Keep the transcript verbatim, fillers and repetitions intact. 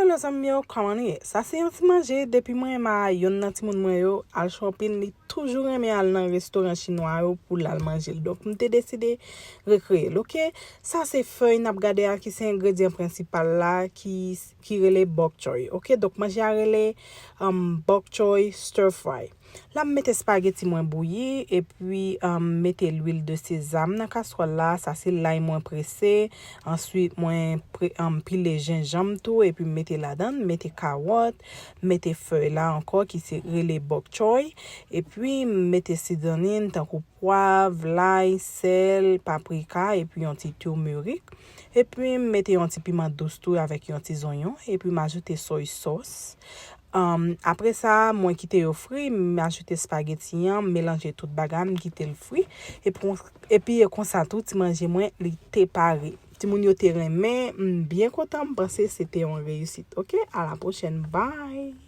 Hello zanmi yo, kòman nou ye? Sa se yon ti manje depi mwen ma yonn nan timoun mwen yo al chòpin, li toujou renmen al nan restoran chinwa yo pou l al manje l. Donk m te deside rekreye l, oke? Sa se fèy n ap gade a ki se engredyan prensipal la ki, ki rele bok choy, oke? Donk manje a rele um, bok choy stir fry. La m mete espageti mwen bouyi, epi um, mete lwil de sezam nan kaswòl la. Sa se lay mwen prese. Answit mwen pre, um, pile jenjanm tou, epi m mete ladan, mete kawòt, mete fèy la ankò ki se rele bok choy, epi m mete seasoning tankou pwav, lay, sèl, paprika, epi yon ti turmeric. Epi m mete yon ti piman dous tou avèk yon ti zonyon, epi m ajoute soy sauce. Um, apre sa, mwen kite yo fri, m ajoute espageti an, m melanje tout bagay, m kite l fri. Epi, epi e konsa tou, ti manje mwen, li te pare. Timoun yo te renmen, m byen kontan, m panse se te yon reyisit. Oke, a la pwochèn, bye!